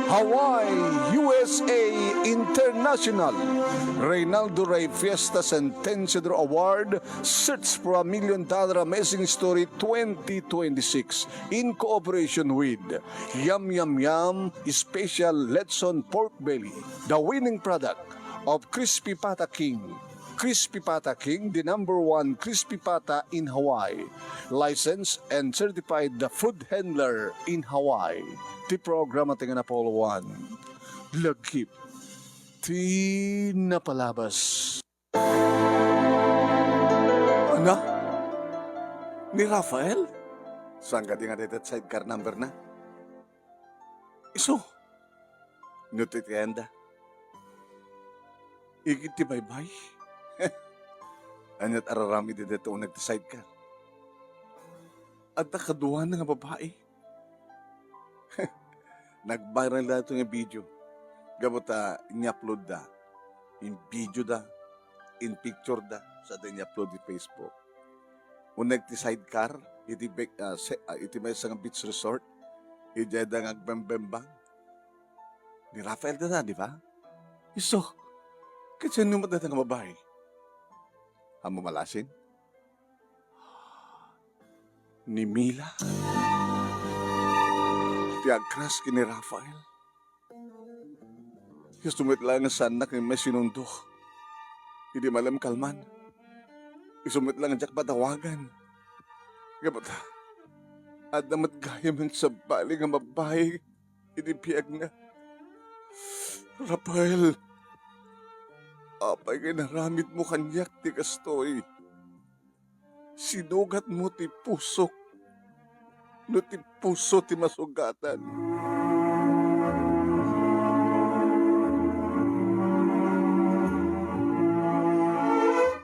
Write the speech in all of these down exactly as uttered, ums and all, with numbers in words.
Hawaii, U S A International, Reynaldo Rey Fiesta Sentenciador Award, Search for a Million Dollar Amazing Story twenty twenty-six, in cooperation with Yum Yum Yum Special Lechon Pork Belly, the winning product of Crispy Pata King. Crispy Pata King, the number one crispy pata in Hawaii. Licensed and certified the food handler in Hawaii. Ti programa ti nga napolo one. Lagip ti napalabas. Ana? Ni Rafael? Saan kadi nga dayta sidecar number na? Isu. No ti kayanda. Igid ti baybay. Aniat araramid dayta uneg ti sidecar? Adda kaduana nga babai. Nag-viral daytoy nga video. Gapu ta in-upload da. In video da. In picture da. Sa da in-upload ti Facebook. Uneg ti sidecar, iti be-, ah, se-, ah, iti maysa nga beach resort. Idiay da nga agbembembang. Ni Rafael dayta, di ba? Isu, ket sino met dayta nga babai? Ammom a lasin? Ni Mila. Ti agcrush ken ni Rafael. Isu met la nga saannak nga immay sinundo. Idi malem kalman. Isu met la nga diak matawagan. Gapu ta, adda met gayam nga sabali nga babai iti biagna. Rafael, apay nga inaramidmo kaniak ti kastoy? Sinugatmo ti pusok no ti puso ti masugatan.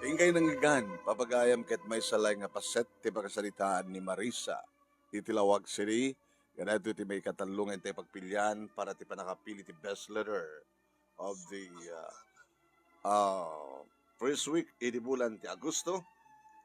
Inkay nangngegan, papagayam ket maysa laeng nga paset ti pakasaritaan ni Marisa iti Laoag City. Nga daytoy ti maikatallo nga intay pagpilian para ti pannakapili ti best letter of the, uh, uh, first week idi bulan ti Agosto.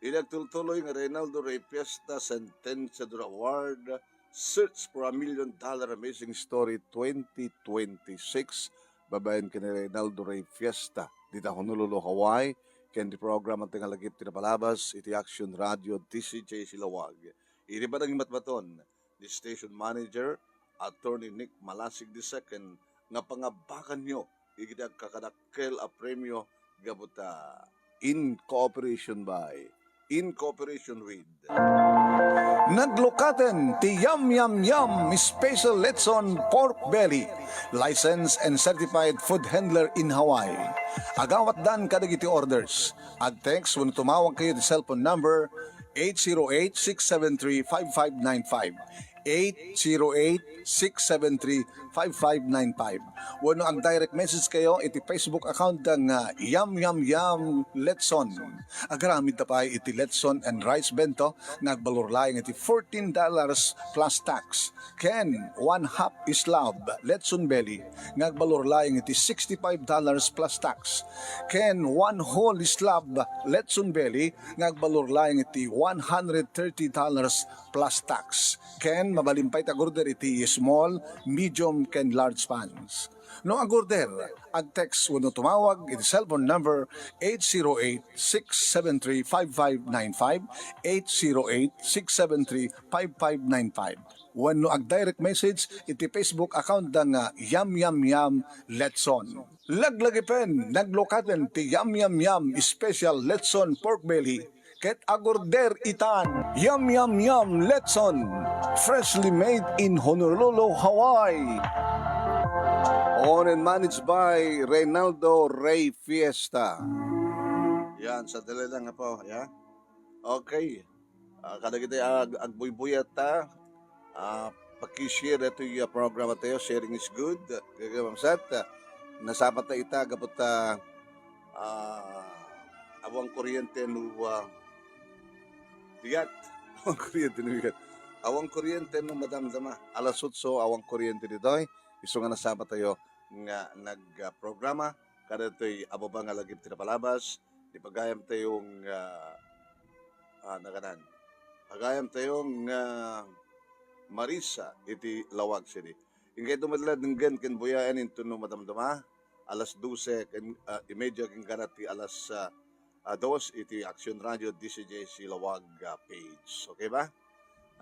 Idi agtultuloy nga Reynaldo Rey Fiesta Sentenciador Award, Search for a Million Dollar Amazing Story twenty twenty-six, babaen ken ni Reynaldo Rey Fiesta, dita Honolulu, Hawaii, ken ti programa ti nga lagip ti napalabas iti Action Radio D C J C Laoag. Idi panangimatmaton, ni Station Manager, Attorney Nick Malasig the second, nga pangabakanyo iti agkakadakkel a premio gapu ta in cooperation by, in cooperation with. Naglukaten ti Yum Yum Yum Special Lechon Pork Belly, licensed and certified food handler in Hawaii. Agawatdan kadagiti orders. Ag-text wenno tumawag kayo ti cellphone number eight zero eight, six seven three, five five nine five. Eight zero eight, six seven three, five five nine five. Wenno ag-direct message kayo iti Facebook account da nga Yum Yum Yum Letson. Agaramid ta pay iti Letson and Rice Bento nga agbalor laeng iti fourteen dollars plus tax. Ken one half slab Letson belly nga agbalor laeng iti sixty-five dollars plus tax. Ken one whole slab Letson belly nga agbalor laeng iti one hundred thirty dollars plus tax. Ken mabalin pay ti agorder iti small, medium, ken large pans. No agorder, ag-text wenno tumawag iti cellphone number eight zero eight, six seven three, five five nine five, eight zero eight, six seven three, five five nine five. Wenno ag-direct message iti Facebook account da nga Yum Yum Yum Letson. Laglagipen, naglukaten ti Yum Yum Yum Special Letson Pork Belly ket agorder itan. Yum Yum Yum Letson, freshly made in Honolulu, Hawaii. Owned and managed by Reynaldo Rey Fiesta. Yan, sandali lang, Apo. Yan. Okay. Ah, kadagiti ag-, agbuybuyatta, ah, paki-share daytoy, ah, programa tayo. Sharing is good. Kaya, Ma'am Sat, ah, nasapa ta ita, gapu ta, ah, awan kuryente no, ah, bigat. Awan kuryente no bigat. Awan kuryente no madamdama. Alas otso, awan kuryente ditoy. Isu nga nasapa tayo nga nag, ah, programa. Kadagitoy a baba nga lagip ti napalabas, ti pagayam tayo nga, ah, naganan. Pagayam tayo nga Marisa iti Laoag City. Inkay met la denggen ken buyaen intono madamdama, alas dose ken, ah, imedya ken gana ti alas, ah, ah, dos iti Action Radio D C J C Lawag, ah, page. Okay ba?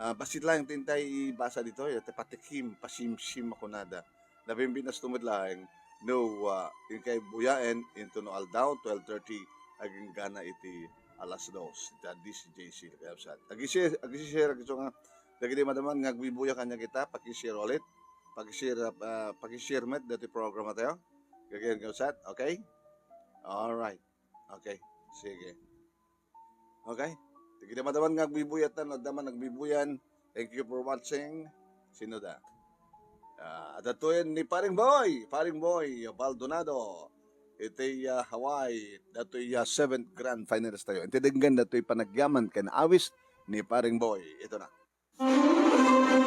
Ah, bassit laeng ti intay ibasa ditoy, ti patikim, pasimsim a kunada. Napimpinas to met laeng no, ah, inkay buyaen intono aldaw, twelve thirty, agingga na iti alas dos, ita D C J C, kakabsat. Agisi-, agisi-share, agsu nga, dagiti madaman nga agbubuya kaniak ita, paki-share ulit. Paki-share, ah, paki-share met dati programa tayo. Kagyan, kakabsat, okay? Alright. Okay. Sige. Okay? Dagiti madaman nga agbubuya, tan adda man agbubuyan. Thank you for watching. Sino da? Ah, adda ni Paring Boy, Paring Boy Baldonado. Iti, ah, Hawaii, datoy, ah, seventh grand finalist tayo. Inti denggen datoy panagyaman ken awis ni Paring Boy. Ito na.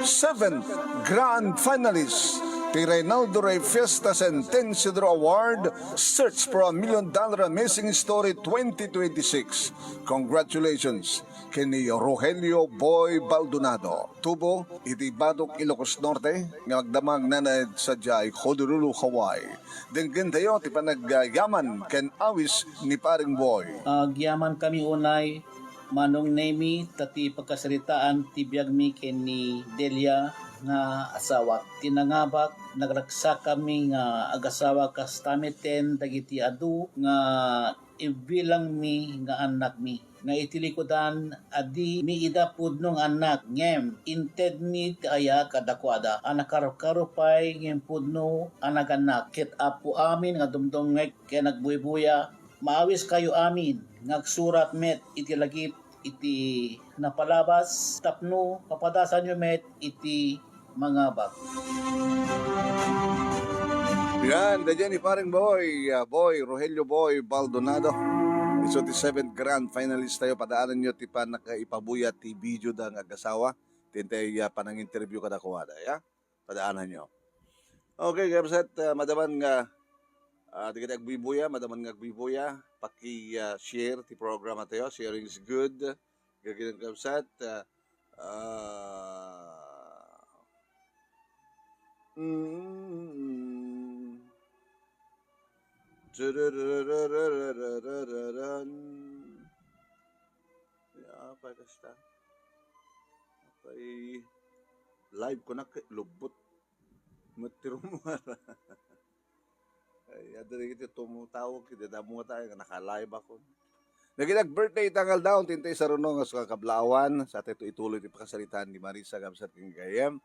Seventh grand finalist ti Reynaldo Rey Fiesta Sentensidor Award, Search for a Million Dollar Amazing Story twenty twenty-six. Congratulations ken ni Rogelio Boy Baldonado, tubo iti Batok, Ilocos Norte, nga agdamag nanay sadiay Honolulu, Hawaii. Denggen tayo ti panagyaman ken awis ni Paring Boy. Agyaman kami unay, Manong Nemi, ta ti pagkasaritaan ti biagmi ken ni Delia nga asawak. Ti nangabak, nagragsak kami nga agasawa kasta metten dagiti adu nga ibilangmi nga annakmi. Nga iti likudan, adi mi ida pudno nga annak, ngem intedmi ti aya kadakuada a nakarukaro pay ngem pudno a nagannak. Ket Apo amin nga dumdumngeg ken agbuybuya, maawiskayo amin nga agsurat met iti lagip iti napalabas tapno papadasanyo met iti mangabak. Yan, daydiay ni Paring Boy, ah, Boy, Rogelio Boy Baldonado. Isu ti seventh grand finalist tayo. Padaananyo ti pannakaipabuya ti video da nga agasawa. Tintay, ah, panang-interview kadakuada, ya? Padaananyo. Okay, kakabsat, ah, madaman nga, ah, dagiti agbubuya, madaman nga agbubuya, paki, ah, share ti programa tayo. Sharing is good. Kakabsat, ah, Ah, mm. Tururururururururun. Ya, apay kasta. Apay live ko na kay lubbot. Met ti rummuar. Ay, adda dagiti tumutawag, iti damuta, ay, naka-live ako. Dagiti ag-birthday ita nga aldaw, tintay saruno nga sukakablaawan, sa tayo ituloy ti pakasaritaan ni Marisa, kabsat ken gayyem.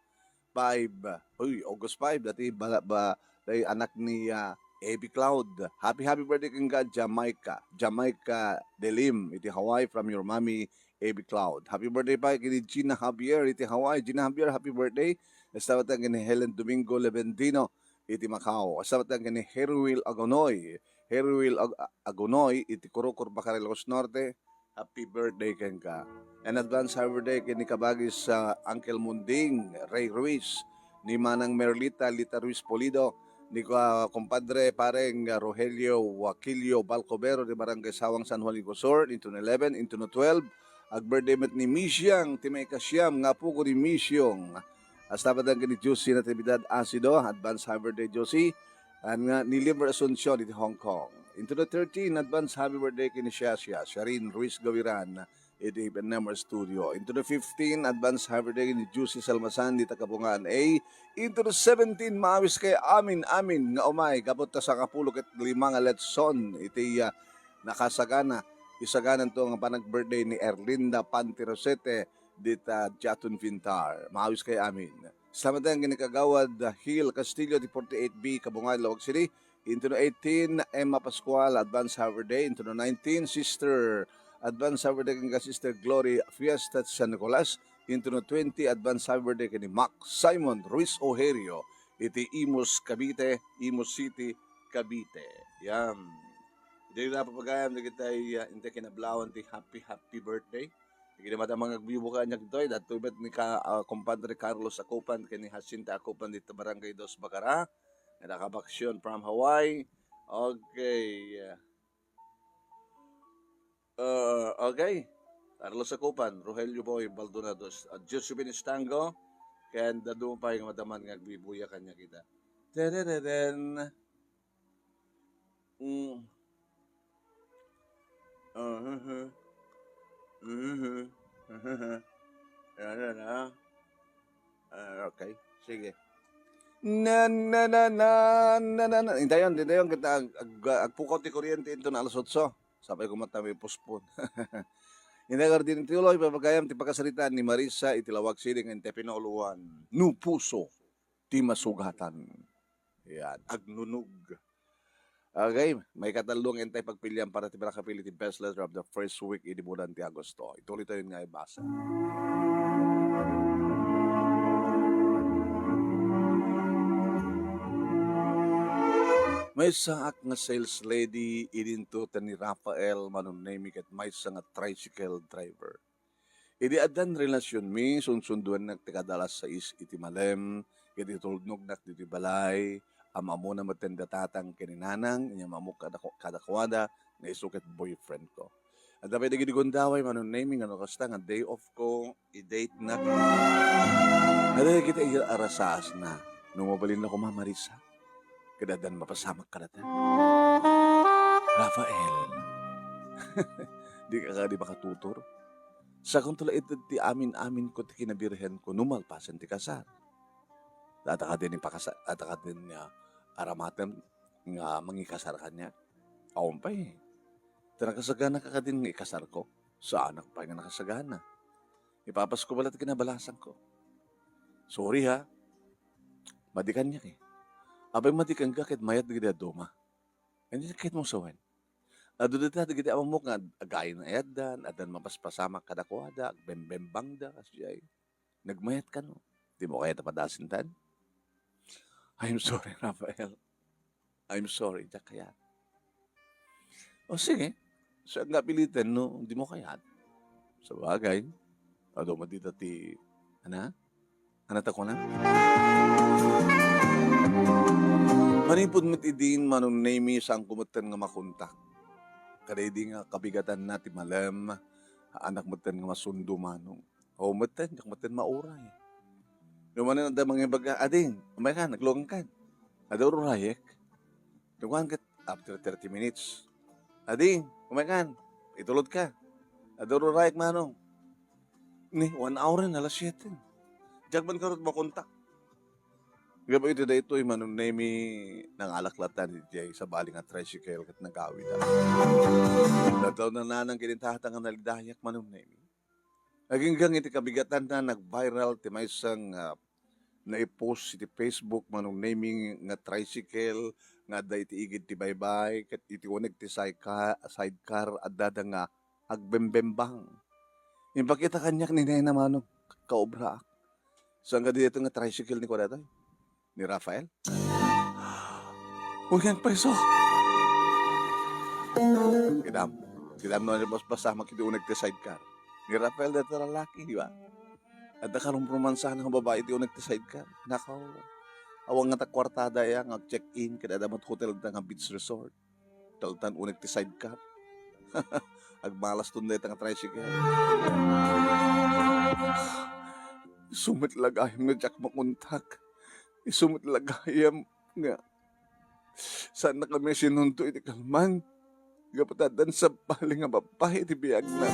Five, uy, August five, dati ba, ba, dati anak ni, ah, Abby Cloud. Happy, happy birthday ken ka, Jamaica. Jamaica Delim, iti Hawaii, from your mommy, Abby Cloud. Happy birthday pay ken ni Gina Javier, iti Hawaii. Gina Javier, happy birthday. Kasta met ken ni Helen Domingo Levendino, iti Macau. Kasta met ken ni Herwil Agonoy. Herwil Ag-, Agonoy, iti Kurukor, Bacaril, Ilocos Norte. Happy birthday kenka. And advance happy birthday ken ni kabagis, ah, Uncle Munding, Ray Ruiz, ni Manang Merlita, Lita Ruiz Pulido, ni ka-, kumpadre, pareng, ah, Rogelio Wakilio Balcobero, di Barangay Sawang, San Juan Ilocos Sur, into eleven, into twelve. Ag-birthday met ni Misiang, ti maikasiam nga apo ko ni Misiong. Kasta met ken ni Josie Natividad Asido, advance happy birthday, Josie. And nga ni Liver Asuncion iti Hong Kong. Into the thirteen, advance happy birthday ken ni Shasha, Sharin Ruiz Gawiran, iti P N M R Studio. Into the fifteen, advance happy birthday ken ni Juicy Salmasan, dita Kabungaan A. Into the seventeen, maawiskay amin, amin nga umay, gapu ta sangapulo ket lima nga letson, iti, ah, nakasagana, isaganan to nga panag-birthday ni Erlinda Pantirosete, dita Jatun Vintar. Maawiskay amin. Kasta met ken ni Kagawad Hill Castillo, di forty-eight B, Kabungaan, Laoag City. Into the eighteen, Emma Pascual, advance happy birthday. Into the nineteen, Sister, advance happy birthday ken ka Sister Glory Fiesta, San Nicolas. Into the twenty, advance happy birthday ken ni Mac Simon Ruiz Ojerio, iti Imus, Cavite, Imus City, Cavite. Yan. Dagiti papagayam, dagiti, ah, intay kinablawan ti happy, happy birthday. Dagiti madama nga agbubuya kaniak ditoy, datoy met ni ka-, ah, kumpadre Carlos Acupan ken ni Jacinta Acupan dita Barangay Dos Bacara. Nakabakasyon from Hawaii. Okay. Uh, okay. Carlos Acupan, Rogelio Boy Baldonado, uh, Josephine Estango, Ken dadduma pay nga madaman nga agbubuya kaniak ita. Terereren. Mm. Aha. Mhm. Aha. Yan, yan, ah. Ah, okay. Sige. Na, na, na, na, na, na, na. Intayon, intayon, kita ag-, ag-, agpukaw ti kuryente inton alas otso. Sapay ko met ta maipostpone. Intayon, Cardin Tuloy, papagayam ti pakasaritaan ni Marisa iti Laoag City nga Antipino Uluan. No puso ti masugatan. Yan, agnunug. Okay, maikatalo nga intay pagpilian para ti panakapili ti best letter of the first week idi bulan ti Agosto. Ituloy tayo nga ibasa. Maysaak nga sales lady, idinto ti ni Rafael Manunemi ket maysa nga tricycle driver. Idi addan relasionmi, sunsunduennak ti kada alas sais iti malem, ket itulnognak ditoy balay, am-ammona metten da tatang ken ni nanang, inyam-ammok kada-, kadakuada nga isu ket boyfriend ko. Adda pay dagiti gundaway, Manong Nemy, nga no kasta nga day off ko, i-date nak. Adda dagiti arasaasna. No mabalin la koma, Marisa, ket addan mapasamak kadata. Rafael, dika kadi makatutor? Sakonto la ited ti amin-amin ko ti kinabirhen ko no malpasen ti kasar. Adda kadin ipakasa-, adda kadin nga aramatem nga mangikasar kaniak? Awan pay. Ta nakasagana ka kadin nga ikasar ko? Saanak pay nga nakasagana. Ipapas ko bala ti kinabalasan ko. Sorry ha. Madi kaniak eh. Apay madi kenka ket mayat dagiti dadduma. Ania ti kayatmo sawen? Adu dita dagiti amamok nga ag-, agayna ayaddan, addan mapaspasamak kadakuada, agbembembangda, kasdiay. Nagmayat kano? Dimo kayat a padasintan? I'm sorry, Rafael. I'm sorry, diak kayat. O sige, siak nga piliten no dimo kayat. Sabagay, adu met dita ti, ana? Ano ta kuna? Manipud met idin, Manong Nemy, saanko metten nga makontak. Kada idi nga kabigatanna ti malem, anak metten nga masundo, Manong. Awan metten, diak metten mauray. No manen adda mangibaga, "Ading, umaykan, agluankan." Adda ururayek. Kuan ket after thirty minutes, "Ading, umaykan, itulodka." Adda ururayek, Manong. Ni, one hour na, alas siyete. Diak man ngarud makontak. Gapu iti daytoy, Manong Nemy, nangalak latta iti sabali nga tricycle ket nagawid. Nataw na nanang kinitata nga nalidayak, Manong Nemy. Aginggang iti kabigatanna, nag-viral ti maysa nga, ah, naipost iti Facebook, Manong Nemy, nga tricycle nga adda iti igid ti baybay, ket iti uneg ti sideca-, sidecar, addada nga agbembembang. Impakita kaniak ni Nena, Manong, kaobraak. Saan kadi daytoy nga tricycle ni kuan daytoy? Ni Rafael? Uy, nga payso! Kidam. Kidam no, ano, bas-, basta makidi uneg ti sidecar. Ni Rafael daytoy lalaki, di ba? Adda karumrumansa nga babai ti uneg ti sidecar. Nakaw. Awan nga ta kuartada ya nga check-in, kada adda met hotel da nga beach resort. Taltan uneg ti sidecar. Agmalaston dayta nga tricycle. Isu met la gayam nga diak makontak. Isu met la gayam nga saan na kami sinunto iti kalman. Gapu ta addan sabali nga babbai iti biagna.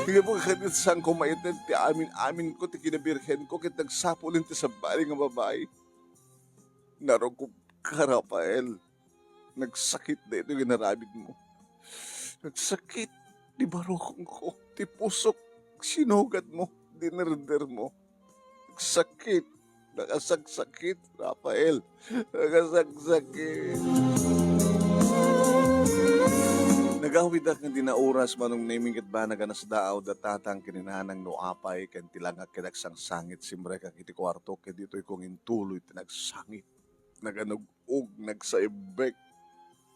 Gapu ket saanko maited ti amin-amin ko ti kinabirhen ko ket nagsapul ti sabali nga babbai. Narukobka, Rafael. Nagsakit daytoy nga inaramidmo. Nagsakit ti barukongko, ti pusok, sinugatmo, dinerdermo. Nagsakit, nakasaksakit, Rafael. Nakasaksakit. Nagawidak nga dina oras, Manong Nemy, ket banag a nasdaaw da tatang ken ni nanang no apay ken ti langak ket agsangsangit, simrekak iti kuarto ket ditoy ko nga intuloy ti nagsangit. Naganog-og, nagsaibbek.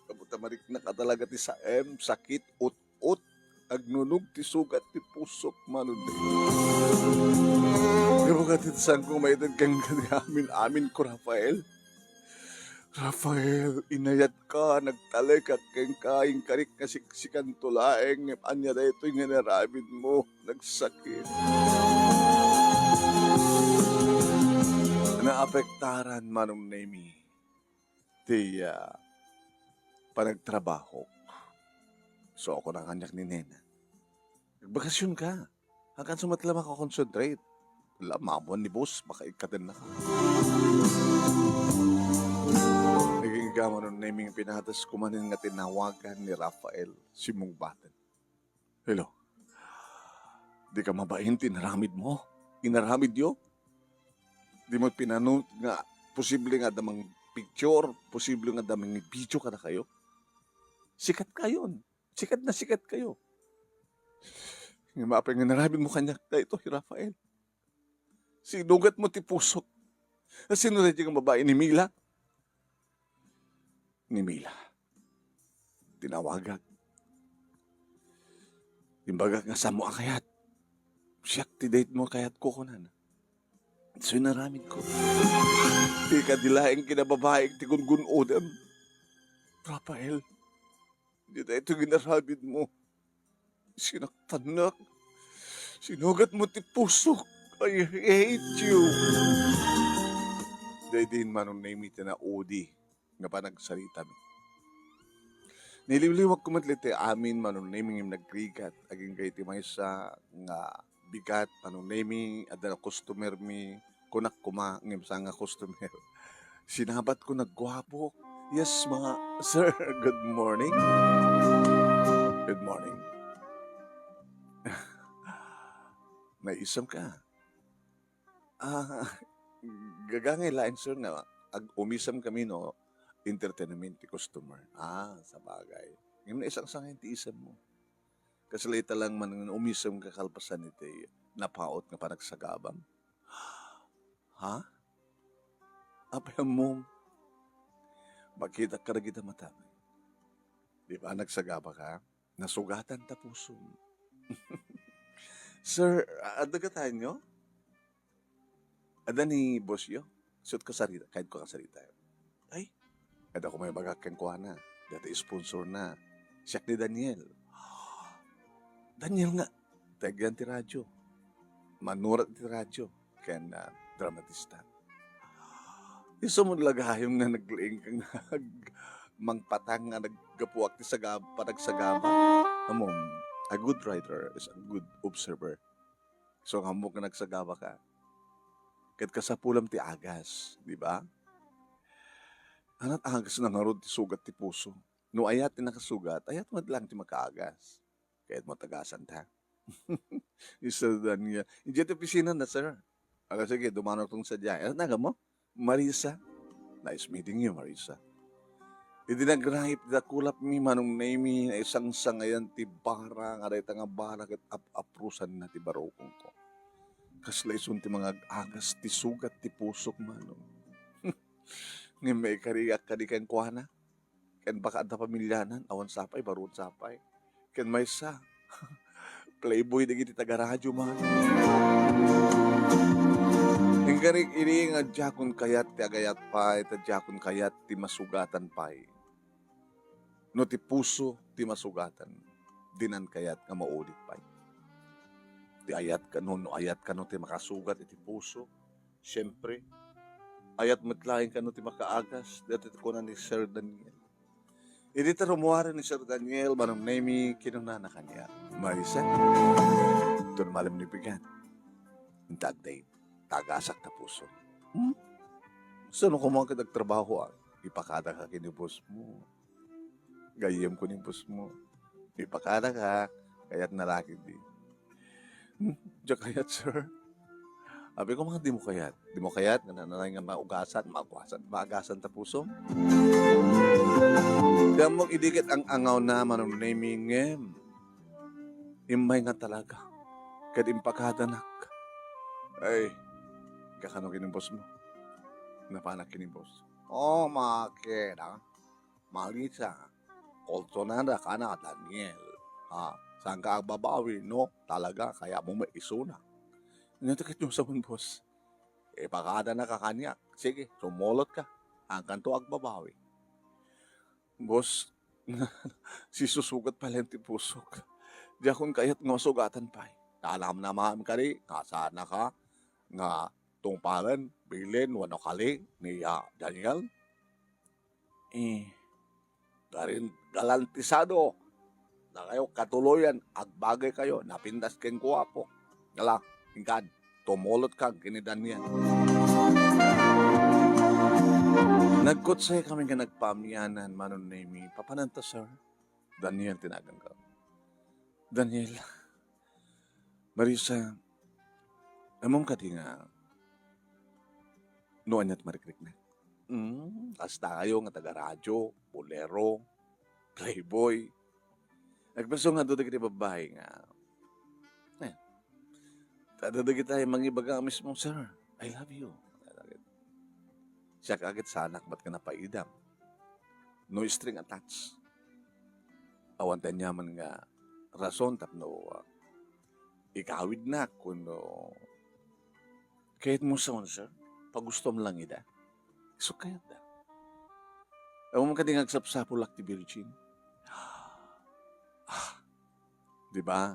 Gapu ta mariknak a talaga ti saem, sakit, ut-ot, agnunug ti sugat ti pusok, Manong Nemy. Gapu ket saanko maited kenka ti amin-amin ko, Rafael. Rafael, inayatka, nagtalekak kenka, inkarik nga siksikanto laeng, ngem ania daytoy nga inaramidmo? Nagsakit. Naapektaran, Manong Nemi, ti, ah, panagtrabahok. So, ako na kaniak ni Nena. Nagbakasyon ka. Hangkan sumat la makakonsentrate. La, mamuan ni boss, baka ikkaten na ka. Naging ka, Manong Nemi, pinatas ko manen nga tinawagan ni Rafael, simmungbaten. Hello. Di ka mabain ti inaramid mo? Inaramid yo? Di mo pinanut nga posible nga adda mang picture, posible nga adda mang video kada kayo? Sikat kayon. Sikat na sikat kayo. Nga maapay nga inaramid mo kaniak, daytoy, Rafael. Sinugat mo ti pusok. Sino daytoy nga babae ni Mila? Ni Mila. Tinawagak. Imbagak nga, "Samo a kayat?" "Siak ti daytoy a kayatko," kunana. So, inaramid ko. Ti kadi laeng kinababaeng ti gungun-odam. Rafael, daytoy inaramid mo. Sinaktannak. Sinugat mo ti pusok. I hate you. Daydiay, Manong Nemi, ti naudi nga panagsaritami. Niliwliwak ko met ti amin, Manong Nemi, ngem nagrigat. Agingga iti maysa nga bigat, Manong Nemi, adda customer mi, kunak koma, ngem saan nga customer. Sinabat ko, nagguapo. Yes, mga sir, good morning. Good morning. Naisam ka? Ah, gagangay laeng, sir, nga ag-, umisam kami, no, entertainment ti customer. Ah, sabagay. Ngem naisangsangayon ti isam mo. Kasla ita lang man nga umisam ka kalpasan iti napaut nga panagsagabam. Ha? Apay ammom? Makitak kadagita matam. Di ba nagsagaba ka? Nasugatan ta pusom. Sir, a-, adda gataenyo? Adda ni boss yo? Sut ko sarita, kayat ko kasarita. Ay, adda ko may bagak kenkuana. Dati sponsor na. Siak ni Daniel. Daniel nga, tagian ti radyo. Manurat ti radyo. Ken, ah, dramatista. Isu mo lagayom nga naglaing kang nag-, mangpatang nga naggapuak ti sagab-, panagsagaba. Ammom, a good writer is a good observer. So, nga ammok nga nagsagaba ka. Ket kasapulam ti agas, di ba? Anat agas na ngarud ti sugat ti puso. No ayat ti nakasugat, ayat met lang ti makaagas. Kayat mo tagasan ta? Isu, Daniel. Idiay ti opisina na, sir. Ala, sige, dumanok tong sadiay. Ano nagan mo? Marisa. Nice meeting you, Marisa. Idi nagrayip ti dakulap mi, Manong Nemi, naisangsangayan ti bara, nga dayta nga bara ket ap-aprusan na ti barukong ko. Kasla isun ti mga ag-agas ti sugat ti pusok, Manong. Ngem maikariak kadi kenkuana. Ken baka adda pamilianan, awan sapay, baruon sapay. Ken maysa, playboy dagiti taga-radyo man. Inkari idi nga diakon kayat ti agayat pay, ta diakon kayat ti masugatan pay. No ti puso ti masugatan, dinan kayat nga maulit pay. Ti ayat kano, no ayat kano ti makasugat iti puso, siempre, ayat met laeng kano ti makaagas, daytoy ti kuna ni Sir Daniel. Idi ta rummuaren ni Sir Daniel, Manong Nemi, kinunana kaniak, "Marisa, ito malem ni pigan. Inta agdayeg, tagasak ta puso." "Hmm? Saan ka man ket agtrabaho, ah? Ipakada ka ken ni boss mo." Gayyem ko ni boss mo. "Ipakada ka, kayat na la ketdi." "Hmm, diak kayat, sir." Abi ko, "Mangad dimo kayat? Dimo kayat nga nananay nga maugasan, maugasan, maagasan ta pusom?" Ti ammok idi ket ang-angawna, Manong Nemi, ngem immay nga talaga. Ket impakadanak. Ay, kakano ken ni boss mo? Napanak ken ni boss. "Oh, makeda. Marisa, kolsonada kana, Daniel. Ha, saan ka agbabawi, no? Talaga, kaya mo maisuna." Ania ti ket no sawen, boss? Ipakada na ka kaniak. Sige, sumulot ka. Angkanto agbabawi. Boss, sisusugat pay laeng ti pusok. Diakon kayat nga masugatan pay. Alam na man kadi, nga saan ka, nga tungpalen, bilin, wenno kali ni, ah, Daniel? Eh, garin-, garantisado. Dakayo katuloyan, agbagay kayo, napintas kenkuapo. Ala, inkan, tumulot ka ken ni Daniel. Nagkutsay kami nga nagpaamianan, Manong Nemy. Papananta, sir? Daniel, tinagan ka. Daniel, Marisa, ammom kadi nga no aniat marikriknak? Hmm, kasta kayo nga taga-radyo, bolero, playboy. Agpaso nga adu dagiti babbai nga, eh, adu dagiti mangibaga mismo, "Sir, I love you." Siak a ket saanak met nga napaidam. No string attached. Awan ti aniaman nga rason tapno, ah, ikawidnak wenno kayatmo sa, sir? Pagustom lang ida. Isu kayatda. Ammom kadi nga agsapsapulak ti virgin? Ah, di ba?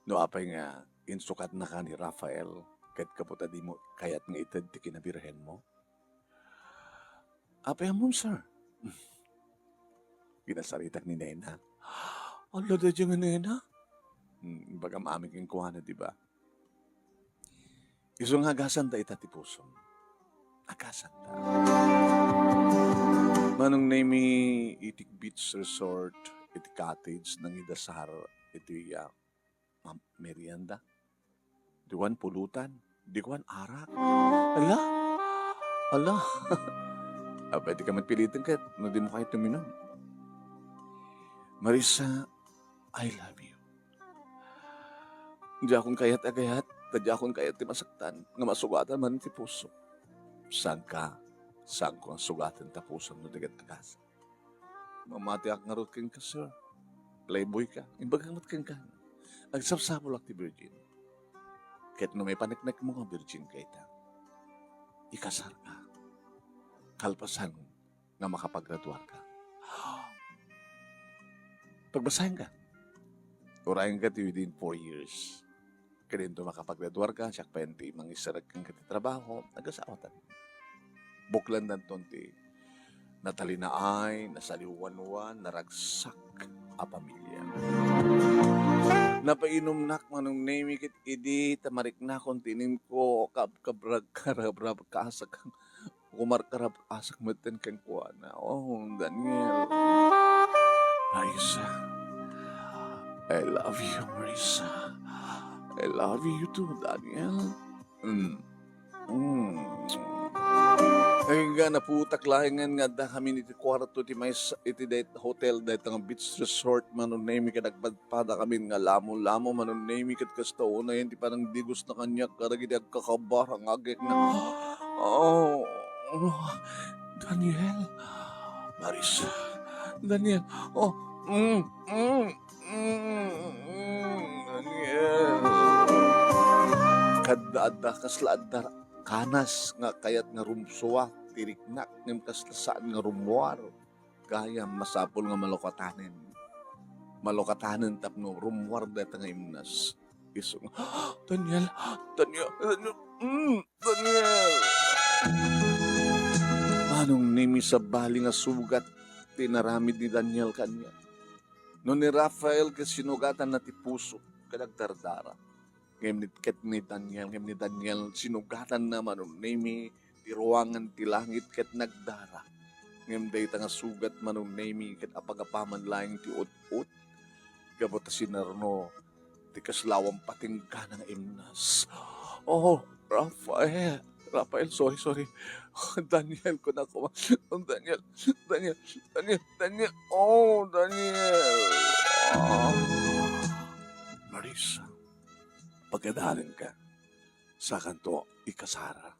No apay nga insukatnaka ni Rafael, ket gapu ta dimo kayat nga ited ti kinabirhenmo? Apay ammom, sir? Kinasaritak ni Nena. Ala, daydiay nga Nena? Hmm, ibagam amin kenkuana, di ba? Isu nga agasanta ita ti pusom. Agasanta. Manong Nemy, iti beach resort, iti cottage, nangidasar, iti, ah, ma-, merienda. Di kuan pulutan. Di kuan arak. Ala? Ala? Apay, di ka magpilitan ket no di mo kayat uminom. Marisa, I love you. Diakon kayat agayat, ta diakon kayat ti masaktan, nga masugatan man ti puso. Sangka, sangko nga sugatan ta puso no di ket agas. Mamatiak ngarud kenka, sir. Playboy ka. Imbagak met kenka. Agsapsapulak ti virgin. Ket no maipaneknekmo nga virgin ka ita, ikasarka. Kalpasan nga makapagraduarka. Pagbasaenka. Urayenka ti within four years. Ket inton makapagraduarka, siak pay ti mangisarag kenka ti trabaho, agasawatan. Buklandanton ti natalinaay, nasaliwanwan, naragsak a pamilia. Napainumnak, Manong Nemy, ket idi ta mariknakon ti inimko, kabkabrag, karabrab, kasak, kumarkarab-asak metten kenkuana. Oh, Daniel. Marisa. I love you, Marisa. I love you too, Daniel. Mm. Mm. Ay, nga, naputak laengen nga adda kami iti kuarto ti maysa, iti dayta hotel, dayta nga beach resort, Manong Nemy, ket agpadpada kami nga lamo-lamo, Manong Nemy, ket kasta unayen ti panangdigosna kaniak kadagiti agkakabarang agekna. Oh, Daniel, Marisa, Daniel, oh, mm, mm, mm, mm, Daniel. Kadda adda, kasla adda kanas nga kayat nga rumsua ti riknak, ngem kasla saan nga rummuar. Gayam, masapul nga malukatanen. Malukatanen tapno rummuar dayta nga imnas. Isu nga, "Daniel, Daniel, Daniel, mm, Daniel." Manong Nemy, sabali nga sugat ti inaramid ni Daniel kaniak. No ni Rafael ket sinugatanna ti puso ket agdardara. Ngem ni, ket ni Daniel, ngem ni Daniel, sinugatanna, Manong Nemy, ti ruangan ti langit ket nagdara. Ngem dayta nga sugat, Manong Nemy, ket apagapaman laeng ti ut-ot gapu ta sinarno ti kasla awan patinggana nga imnas. Oh, Rafael, Rafael, sorry, sorry. Daniel, kunako. Daniel, Daniel, Daniel, Daniel. Oh, Daniel. Ah. Marisa, pagadalanka. Sakanto ikasara.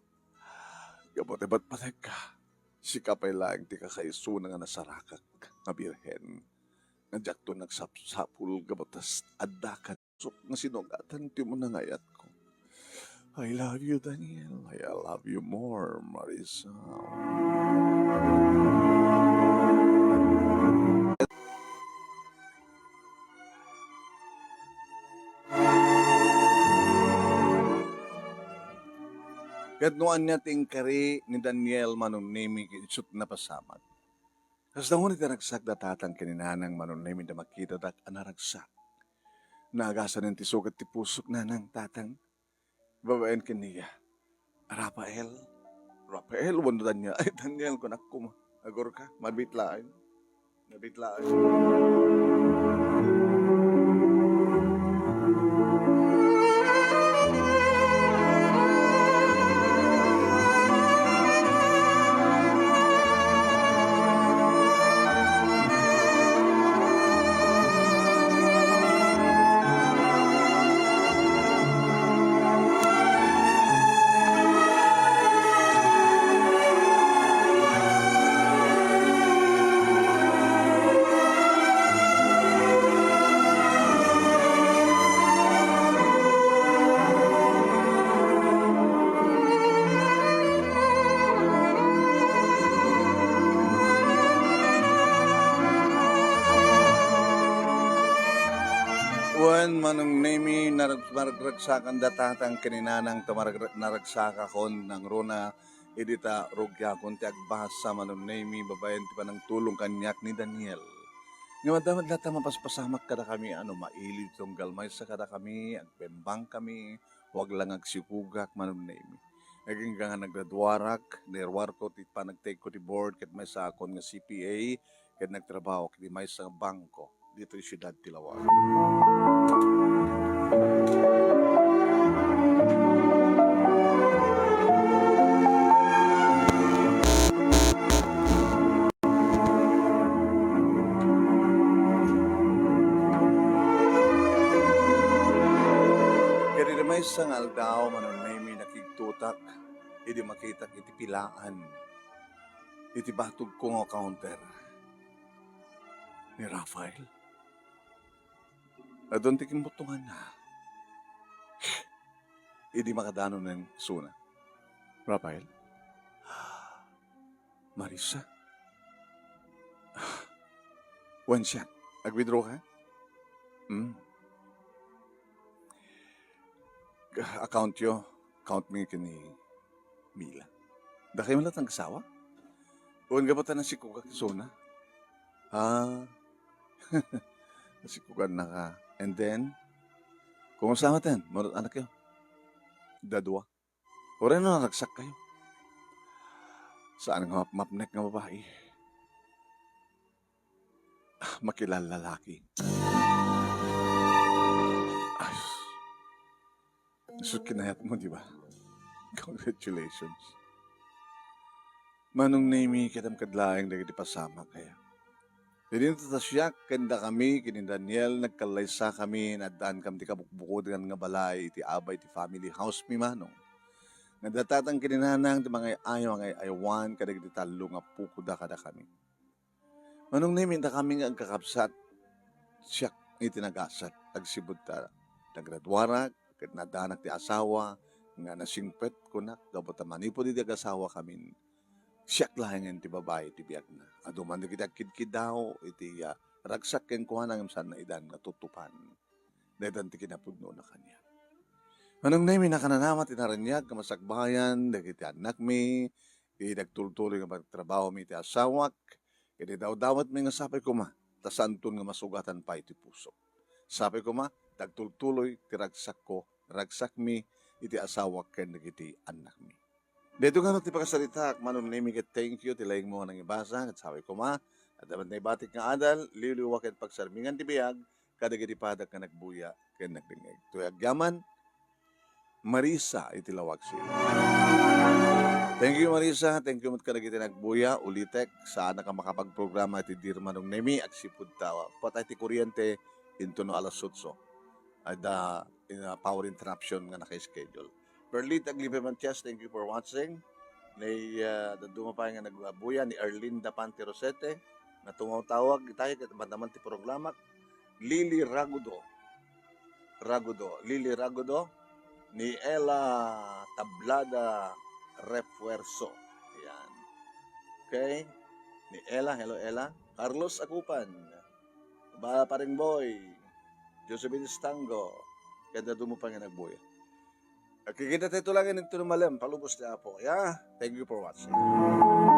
Gapu ti batbatekka, sika pay laeng ti kakaisuna nga nasarakak nga birhen, nga diakto nagsapsapul gapu ta s-, addaka sok nga sinugatan ti umuna nga ayatko. I love you, Daniel. I love you more, Marisa. Ket no ania ti inkari ni Daniel, Manong Nemi, ket isut' napasamak. Kasla unay ti naragsak da tatang ken ni nanang, Manong Nemi, da makitadak a naragsak. Naagasanen ti sugat ti pusok, nanang, tatang. Babaen ken niya, "Rafael, Rafael," wenno Daniel. Ay, Daniel, kunak koma. Agurka, mabit laeng. Mabit laeng. Wen, Manong Nemi, narag-, maragragsakan da tatang ken ni nanang ta maragra-, naragsakakon nangruna, idi ta rugiakon ti agbasa, Manong Nemi, babaen ti panangtulong kaniak ni Daniel. Ngem adda met latta mapaspasamak kadakami a no mailiw ti tunggal maysa kadakami, agbembangkami, o aglanag sikugak, Manong Nemi. Agingga nga nagraduarak, nairuarko ti panagtake-ko ti board ket maysakon nga C P A, ket nagtrabaho iti maysa nga bangko ditoy siudad ti Laoag. Ket iti maysa nga aldaw, Manong Nemi, nakigtotak idi makitak iti pilaan iti batogko nga counter ni Rafael. Adun ti kimbuttonganna idi makadanon isuna. "Rafael? Marisa? Wen siak, ag-withdraw ka?" "Hmm." "Account yo, account mi ken ni Mila. Dakayo met latta nga asawa?" "Wen, gapu ta nasikugak isuna." "Ah." "Nasikugannaka. And then?" "Kumusta met, mano ti anakyo?" "Adda dua." "Uray no naragsak kayo." "Saan nga mapmapnek nga babai. Ah, makilallalaki." Ay, isu kinayatmo, di ba? Congratulations. Manong Nemi, ket adda met laeng dagiti pasamak aya. Idi natata siak ken dakami ken ni Daniel, nagkallaysakami, naaddaankami ti kabukbukodan nga balay iti abay ti family house mi, Manong. Nga adda tatang ken ni nanang ti mangay-ayo, mangay-aywan kadagiti tallo nga pukoda kadakami. Manong Nemi, dakami nga agkakabsat, siak iti nagasat, agsipud ta nagraduarak, ket naaddanak ti asawa nga nasingpet, kunak, gapu ta manipud idi agasawakamin, siak laengen ti babai ti biagna. Adu man dagiti agkidkidaw iti, ah, ragsak kenkuana ngem saan nga idan nga tutupan. Daytan ti kinapudnona kaniak. Manong Nemi, nakananamat ti naraniag nga masakbayan dagiti annakmi, ti nagtultuloy nga pagtrabahomi iti asawak, ket idawdawatmi nga sapay koma, ta saanton nga masugatan pay ti pusok. Sapay koma, ta agtultuloy ti ragsakko, ragsakmi iti asawak ken dagiti annakmi. Daytoy nga ti pakasaritaak, Manong Nemi, ket thank you ti laingmo nga nangibasa, ket sapay koma, adda met naibatik nga adal, liwliwa ket pagsarmingan ti biag, kadagiti padak nga nagbuya ken nagdengngeg. Toy agyaman, Marisa iti Laoag City. Thank you, Marisa. Thank you met kadagiti nagbuya. Ulitek, saanak a makapagprograma iti Dear Manong Nemi, agsipud ta patay ti kuryente intono alas otso. Adda, uh, power interruption nga naka-schedule. Perlita Aglipe Matias, thank you for watching. Ni, ah, dadduma pay nga nagbuya, ni Erlinda Pante Rosete, nga tumawtawag itayo ket madamdama ti programak. Lily Ragudo. Ragudo. Lily Ragudo. Ni Ella Tablada Refuerzo. Ayan. Okay. Ni Ella, hello Ella. Carlos Acupan. Ba, Paring Boy. Josephine Stango. Ket dadduma pay nga nagbuya. Agkikita tayo laeng ditoy malem, palubos ti Apo, ya. Thank you for watching.